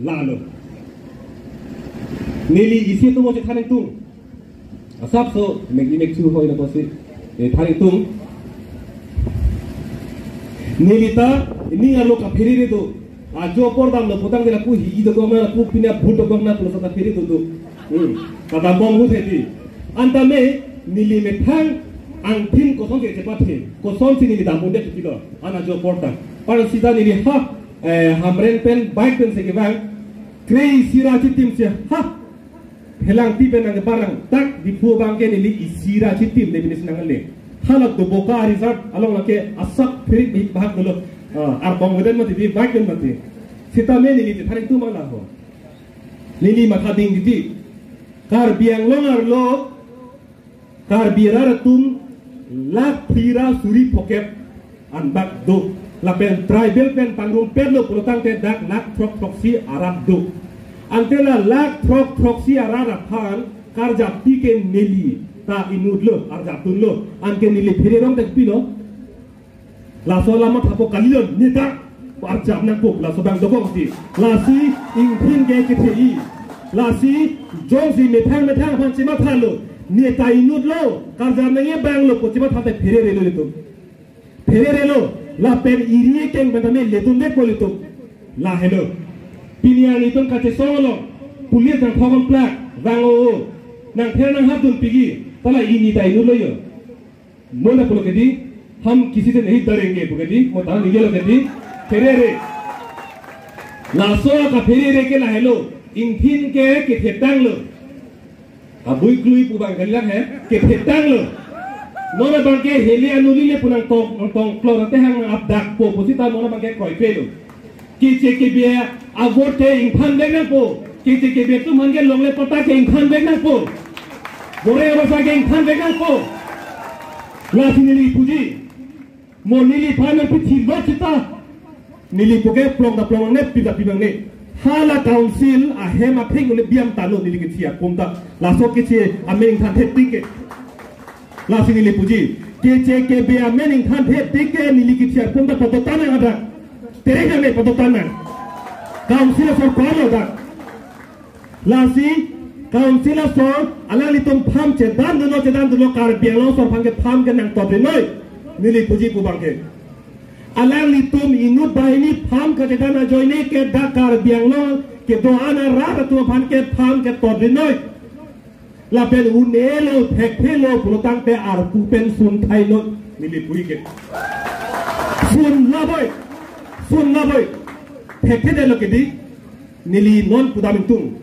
Lalo. Neli isi atum mo chethan ingtung. Asapso, mek imek chu hoi na posi. Eh, than ingtung. Neli ta, ining arlo kaphere re do. Ajo apor damlo putangte lapu hi-i dokok na, lapu pine abhut dokok na, pulo sa kaphere do do. Hmm. Kadambom ahut hedi. Anta me, neli methang angthin kosonsi chepathe. Kosonsi neli dambom det pilo. An ajo apor dam. Par sita neli ha, eh, Hamren pen bike pensi kevang. Kre isi ra chitimsi ha. Phelangpi pen nangkeparang tak Diphu abang ke neli isi ra chitim le bini si nangle. Hala Doboka resort along lake asap phirik bihik bahak dolo. Ah, arbong veden mati, bike pen mati. Sitame neli chethan ingtung abang la ho. Neli matha ding titi. Karbi Anglong arlo Karbi arat atum lakh phli ra suri phokep anbak do. Lapen tribal pen pangrumpetlo pulotangte dak lakh throk throksi arat do. Ante la lakh throk throksi arat aphan karjappi ke neli ta inutlo, arjapdunlo. Anke neli phere rong tek pilo. Laso alam mathapo kalilo, neta arjap nangpo, laso abang dokok si. Lasi ingphin ke kethe-i. Lasi jongsi methang methang aphan chemathalo, neta inutlo, karjap nangji abanglo pu chematha te phererelo ilitum. Phererelo. Lapen iri keng pen tame ledun det po ilitum. Lahelo. Pini arni itum kachesong lo. Police nangthok plak. Vang o. Nangpher nanghap dun pigi. Tala ini ta inut lo yo. Mo na pulo kedi. Hum kisi se nahi darenge pu kedi. Mo ta ningje lo kedi. Pherere. Laso kapherere ke lahelo. Ingthin ke kethetang lo. Abui klui pu abang kalilang he, kethetang lo. Non abang ke heli anuli le pu nangtong, nangtong klor ate hang nang apdak po, pusita non abang ke kroipe lo. Keche kebe avote ingthan vek nangpo. Keche kebe atum aphan ke longle patta ke ingthan vek nangpo. Bore abasa ke ingthan vek nangpo. Lasi neli puji. Mo neliphan nangpithilot sita. Neli pu ke plong ta plong ne, pi ta pi bang ne. Hala council ahem atheng le biam tano neli kethi akum ta. Laso keche amen ingthanthe tik ke. Lasi neli puji. Keche kebe amen ingthanthe tik ke neli kethi akum ta patotan nang ada. Tere kame patotan nang. Council asor ko lo da. Lasi, council asor, alanglitum pham chedan dunlo, chedan dunlo, Karbi Anglong asor aphan ke pham ke nangtop rinoi. Neli puji pu abang ke. Alanglitum inut banghini pham kachedan ajoine ke dak Karbi Anglong kedo-an arat atum aphan ke pham ketop rinoi. Lapen un-elo, thekthe lo, pulotangte arpu pen sun thai lo, neli puji ke. Sun laboi, sun laboi. Thekthe det lo kedi. Neli non pudam ingtung.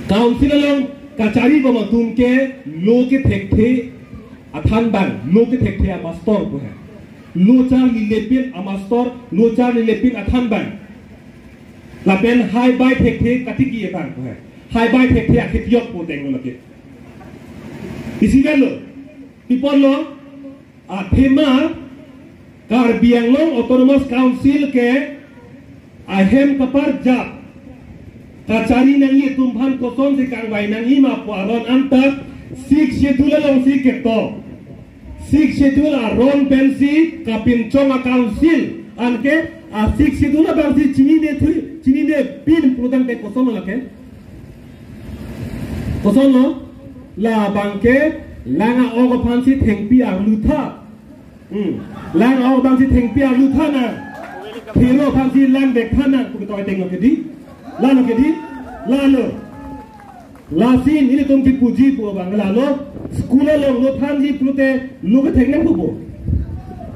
Council along kachari bom atum ke lo kethekthe athan abang, lo kethekthe amastor pu he. Lo charlilepin amastor, lo charlilepin athan abang. Lapen hai bai thekthe katiki etang pu he. Hai bai thekthe akhetiyok pu teng lo lake. Isi kan lo. Pi apot lo. Athema Karbi Anglong Autonomous Council ke ahem kaparjap kachari nangji atum aphan kosonsi kangvai nangji ma pu aron anta Sixth Schedule alongsi ketok. Sixth Schedule aron pensi kapinchong a-council anke a-Sixth Schedule abangsi chinine thu, chinine pin pulotangte koson lo lake. Koson lo, labang ke lang a-ok aphansi thengpi arlu tha. Hmm. Lang a-ok abangsi thengpi arlu tha nang. Thero aphansi lang vek tha nang, pu ketoi teng lo kedi. La lo kedi. La lo. Lasi nelitum kipuji pu abang la lo. School along lo thanji pulote lo kethek nangpo.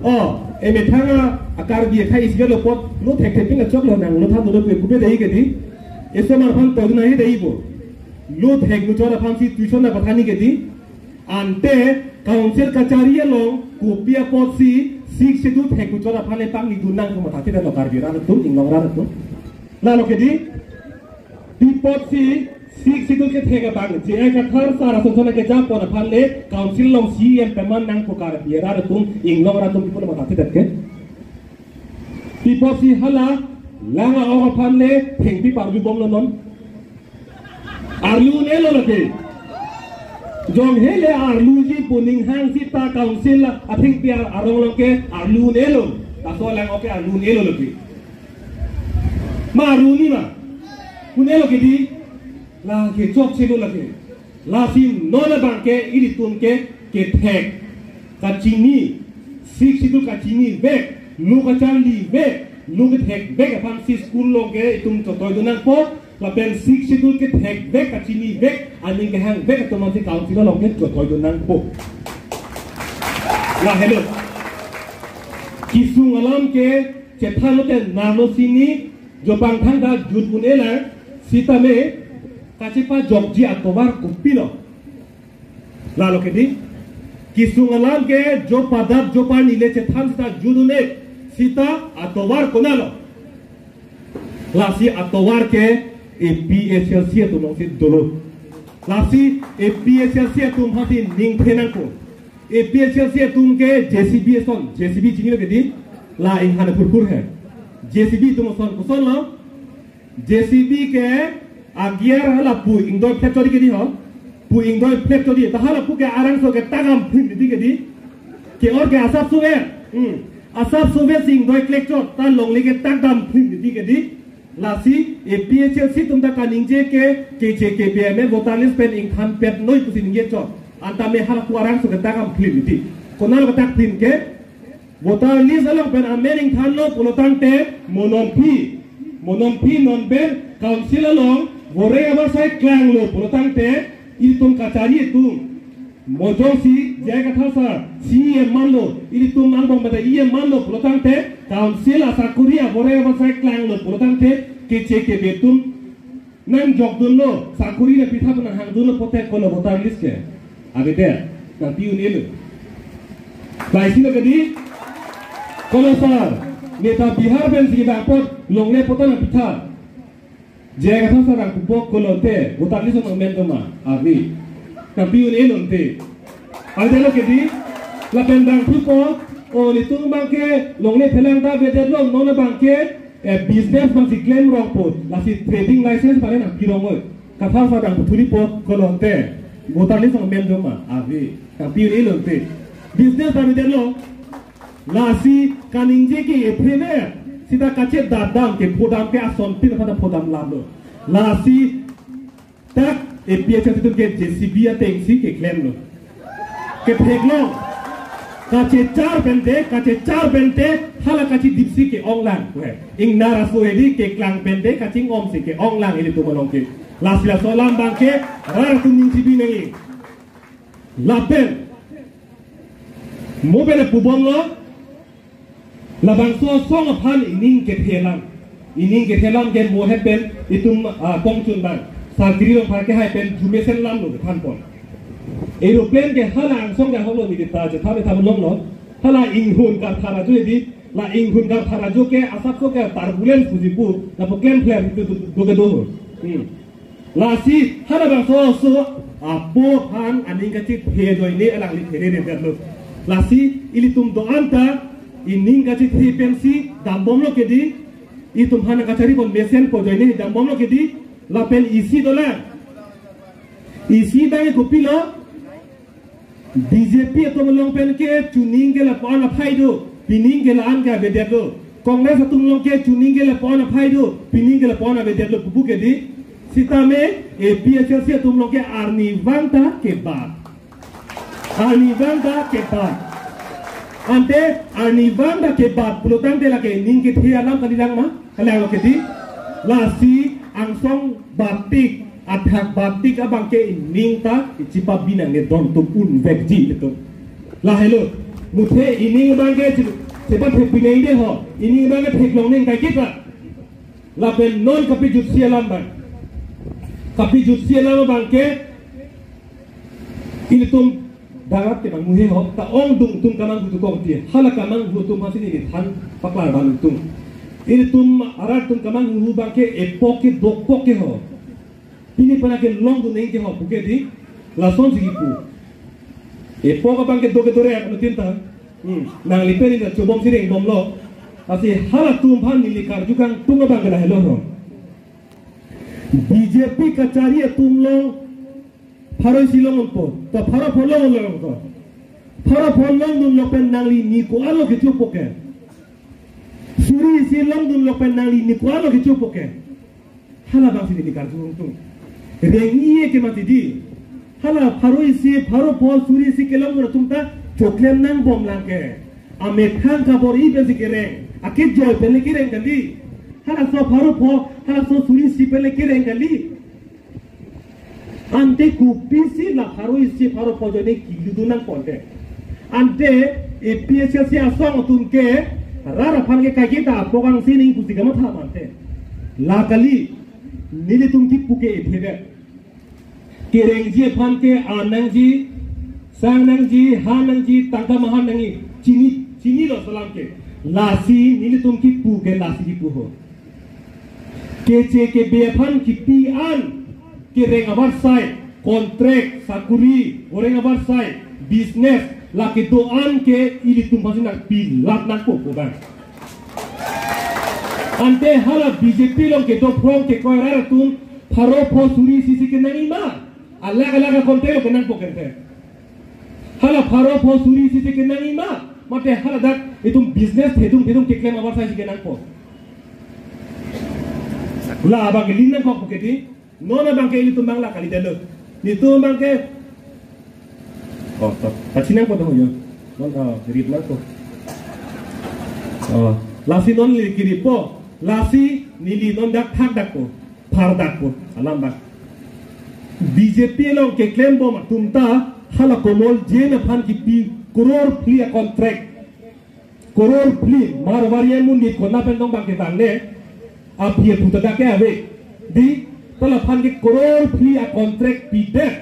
O, emethang a-Karbi akhai isi lo apot lo thekthe pin achok lo nang lo than lo pu kupe dei kedi. Esomar aphan to na hi dei po. Lo thek lo chot aphansi tuition ta pathan ni kedi. Ante council kachari along kopi apotsi Sixth Schedule thek lo chot aphan le pangni dun nang pu mathathedet lo Karbi arat atum, Inglong arat atum. La lo kedi. Pi apotsi Sixth Schedule kethek abang, J I Kathar sir ason ason kejapon aphan le council along C E M pemang nang pu Karbi arat atum, Inglong arat atum pu lo mathathedet ke. Pi apotsi hala lang a-ok aphan le thengpi parlu bom lo non. Arlu un-elo lake. Jong hele arluji pu ning hang sita council athengpi arong along ke arlu un-elo. Laso lang a-ok ke arlu un-elo lake. Ma arlu un-e ma. Un-elo kedi. La kechokche lo lake. Lasi non abang ke ilitum ke kethek kachini, Sixth Schedule kachini vek, lo kacharli vek, lo kethek vek aphansi school along ke itum chotoi dun nangpo, lapen Sixth Schedule kethek vek, kachini vek, aning kehang vek atum aphansi council along ke chotoi dun nangpo. Lahelo. Kesung alam ke chethan lote nano sini, jo pangthang ta jut un-e lang, sitame kachepajokji atovar kopilo. La lo kedi. Kesung alam ke jo padap jo parni le chethan sita jut un-e, sita atovar konatlo. Lasi atovar ke A P H L C atum alongsi dolo. Lasi A P H L C atum aphansi ning the nangpo. A P H L C atum ke J C B ason, J C B chinilo kedi, la inghan phurphur he. J C B atum ason, koson lo? J C B ke a-gear hala pu ingdoi phlep chot di kedi ho. Pu ingdoi phlep chot di. Ta hala pu ke arangso ke takdam phim di kedi. Ke-or ke asap suve. Hmm. Asap suve si ingdoi klek chot. Ta longle ke takdam phim di kedi. Lasi A P H L C atum ta kaningje ke K J K B M L voter list pen ingthan pet noi pusi ningje chot. Anta me hala pu arangso ke takdam phim di. Konatlo ketak phim ke? Voter list along pen amen ingthanlo pulotangte mo non aphi, mo non aphi non pen council along voreng avarsai klanglo pulotangte ilitum kachari atum. Mo jongsi J I Kathar sir C E M manlo, ilitum angbong pada E M manlo pulotangte council asakuri avoreng avarsai klanglo pulotangte keche kebe atum nangjokdunlo, sakuri nangpitha pu nanghangdunlo pote kolo voter list ke. Avedet, nangpi un-elo. Laisilo kedi, kolo sir, neta Bihar pensi kedam apot longle pu ta nangpitha. J I Kathar sir nangpupo kolo te, voter list nangmen do ma, ave. Nangpi un-elo te. Avedetlo kedi, lapen bang thupo, o nelitum abangke longle phelang ta avedetlo, non abangke eh, business abangsi klemrongpo, lasi trading license abang nangpirong oi. Kathar sir nangputhuripo kolo te. Voter list nangmen do ma, ave. Nangpi un-elo te. Business abang avedetlo. Lasi kaningje ke ephe ne. Sita kachedadam kephodam ke asontin pada phodam lamlo. Lasi dak A P H L C atum ke J C B atengsi keklemlo. Ketheklong. Kachechar pente, kachechar pente, hala kachidipsi ke-onglang. We, ingnar aso edi keklang pente, kachingomsi ke-onglang ilitum along ke. Lasi laso alam abangke, rat atum ning chibi nangji. Lapen, mo pen pubomlo, labangso asong aphan ining kethe alam. Ining kethe alam ke mo hepen itum, ah, kongchun abang. Sarkiri Rongphar kehai pen jumesen lamlo kethanpon. Aeroplane ke hala angsong ke holo ni ta je thame thame longlo. Hala inghun karthar ajo edi, la inghun karthar ajo ke asap so ke turbulence puji pu, lapu klem phlem itu tu, tu ke do. Hmm. Lasi halabangso aso apo aphan aning kachithe ajoine alangli theredetlo. Lasi ilitum do-an ta ining kachithe pensi dambomlo kedi, itum aphan kacharipon mesenpo ajoine dambomlo kedi, lapen isi dolang. Isi abang kopilo, B J P atum along pen ke chuning ke lapu-an aphai do, pining ke la-an ke avedet do. Congress atum along ke chuning ke lapu-an aphai do, pining ke lapu-an avedet do pupu kedi. Sitame A P H L C atum along ke arnivang ta kebat. Arnivang ta kebat. Ante arnivang ta kebat pulotangte lake ning kethe alam kalilang ma? Kalanglo kedi, lasi angsong batik, athak batik abangke ining ta ichipa binang ne don tum unvekji itu. Lahelo, muthe ining abangke chi-, chipa thek binang de ho, ining abangke theklong neng kaiketa. Lapen non kapijutsi alam abang. Kapijutsi alam abangke, ilitum darat ke bang muhe ho, ta ongdung atum kamanghu tukong ti. Hala kamanghu atum aphansi neli than paklar bang atum. Ilitum arat atum kamanghu abangke epok ke dokpok ke ho. Pini pana kelongdun neng ke ho puke di, lasonsi kipu. Epok abangke do ke dore anutin ta. Hmm. Nangli pen neli chobomsi rengbomlo. Lasi halatum aphan neli karju kangtung abangke lahelo ho. B J P kachari atum along pharo isi longdunpo, to pharo pho longdunpo. Pharo pho longdunlo pen nangli ni ko-an lo kechopo ke. Suri isi longdunlo pen nangli ni ko-an lo kechopo ke. Halabangsi neli karju kangtung. Reng-i-e ke mati di. Hala pharo isi, pharo pho, suri isi kelongdun atum ta choklem nangbomlang ke. Amethang kabor-i pensi kereng. Akejoi pen le kereng kali. Halaso pharo pho, halaso suri isi pen le kereng kali. Ante kopisi la pharo isi pharo pho ajoine kelongdun nangpo ante. Ante A P H L C asong atum ke rat aphan ke kaiketa apok angsi ning pusi kamatha ma ante. La kali, nelitum kipu ke ephe vet. Kerengji aphan ke an nangji, sang nangji, han nangji, tangka mahan nangji, chini, chinilo laso alam ke. Lasi nelitum kipu ke lasi kipu ho. Keche kebe aphan kipi an, kereng avarsai, contract, sakuri, voreng avarsai, business, la kedo-an ke ilitum aphansi nangpi lap nangpo ko bang. Ante hala B J P along kedo phrong kekoi rat atum, pharo pho suri isi si kenangji ma, alak alak a-contract lo kenangpo kente. Hala pharo pho suri isi si kenangji ma, mate hala dak itum business thedung thedung keklem avarsai si kenangpo. La abangke lin nangkok puke di, non abangke ilitum abang la kalidetlo. Nelitum abangke, oh, to, pachinangpo to yo. Non ka rit nangpo. Oh, lasi non neli kiripo, lasi neli non dak thakdakpo, phardakpo, alam dak. B J P along keklem bom atum ta, hala Komol Jain aphan kipi crore phli a contract. Crore phli, Marwari amonit konat pen dong bang ke bang ne, aphi aphu ta dak ke ave. Di, ta laphan ke crore phli a contract pidet.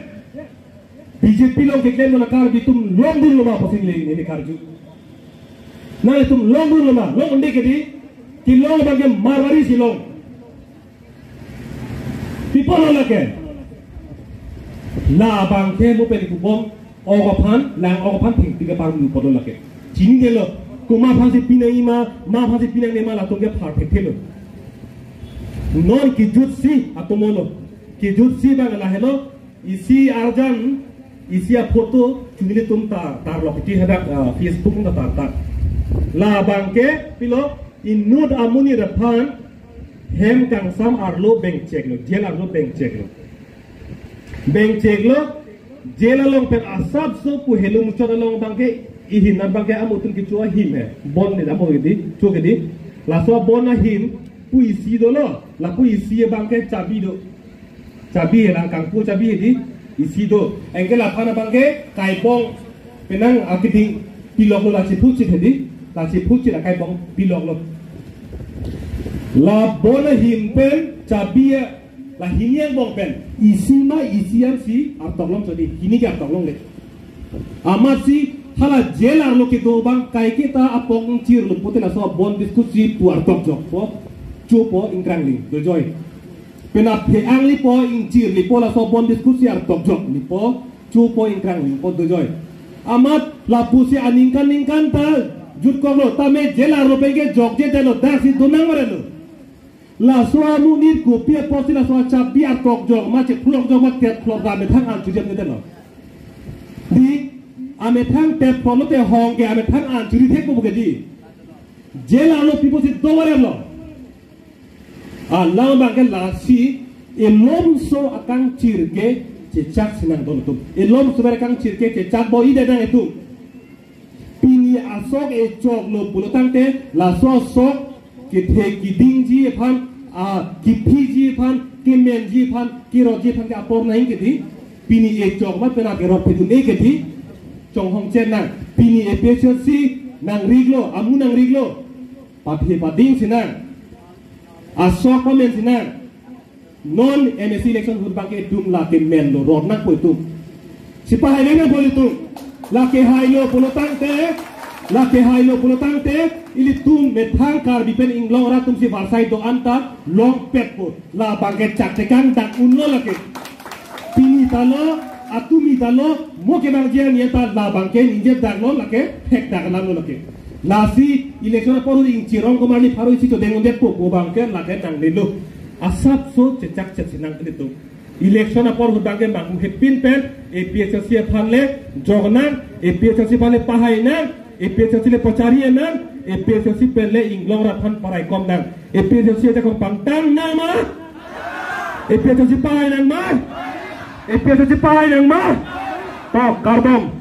B J P along keklem nang Karbi atum longdun loma pusi neli, neli karju. Nanglitum longdun loma, long un-e ke di, kelong abang ke Marwari si long. Pi apot lo lake. La abang ke mo pen kubom, ok aphan, lang ok aphan thengpi kepar mu apot lo lake. Chinidetlo, komat aphansi pinangji ma, ma aphansi pinangne ma latum ke phar thekthelo. Non kejutsi atum lo. Kejutsi abang lahelo, isi arjan, isi aphoto, chunili atum ta, tarlok iti hadak, ah, Facebook ta tar ta. La abang ke, pilo, inut amonit aphan, hem kangsam arlo bengcheklo, jail arlo bengcheklo. Bengcheklo, jail along pen asapso pu helo muchot along abang ke, ihin abang ke amu atum kecho ahim he, bon ne amo ke di, cho ke di. Laso bon ahim, pu isi dolo, lapu isi abang ke chabi do. Chabi he lang kangpu chabi he di, isi do. Anke laphan abang ke kaibong penang akeding piloklo, la chephuchit he di, la chephuchit akaibong piloklo. La bon ahim pen chabi la hini angbong pen isi ma isi ansi artok long chodi, hini ke artok longle. Amatsi hala jail arlo kedo abang kaiketa apok ingchirlo pute laso bon biscuit si pu artok jokpo, chopo ingkrangling dojoi. Penap he anglipo ingchirlipo laso bon biscuit si artok joklipo, chopo ingkranglingpo dojoi. Amat lapusi aningkan ningkan ta jutkoklo, tame jail arlo pen ke jokje detlo, daksi donang marelo. Laso amonit kopi apotsi laso achabi artok jok ma, chephlok jok ma, tep phlok ta amethang an chujam ne detlo. Di, amethang tep phlok lote hong ke amethang an churi thekpo ke di. Jail arlo pi apotsi do marelo. Alam abang ke lasi elomso akangchir ke chechak sinang don atum. Elomso ber akangchir ke chechak bo-i detang itum. Pini asok echoklo pulo tangte, laso asok kethe kedingji aphan, a, kephiji aphan, kemenji aphan, keroji aphan ke apor nangji ke di. Pini echok ma penap kerot phe dun-e ke di. Chonghong chen nang. Pini A P H L C nangriklo, amu nangriklo. Paphe pading sinang. Asok pamen sinang. Non M A C election ahut abang ke itum lake menlo, rot nangpo itum. Sipahai nangpo itum. Lake hailo pulo tangte, lake hailo pulo tangte, ilitum methang Karbi pen inglong arat atumsi varsai do-an ta longpetpo. La abang ke chak chekang dak unlo lake. Pini ta lo, atumi ta lo, mo kevangji an ya ta la abang ke ningje dak lo lake, thek dak alam lo lake. Lasi election apor ahut ingchirong komarli pharo isi chodeng un-edetpo pu abang ke lake nangnelo. Asapso chechak chet sinang ilitum. Election apor ahut abang ke manghu hepin pen A P H L C aphan le jok nang, A P H L C aphan le pahai nang, A P H L C le pachari nang, A P H L C pen le inglong arat aphan paraikom nang. A P H L C ajakong pangtang nang ma? A P H L C pahai nang ma? A P H L C pahai nang ma? To, kardom.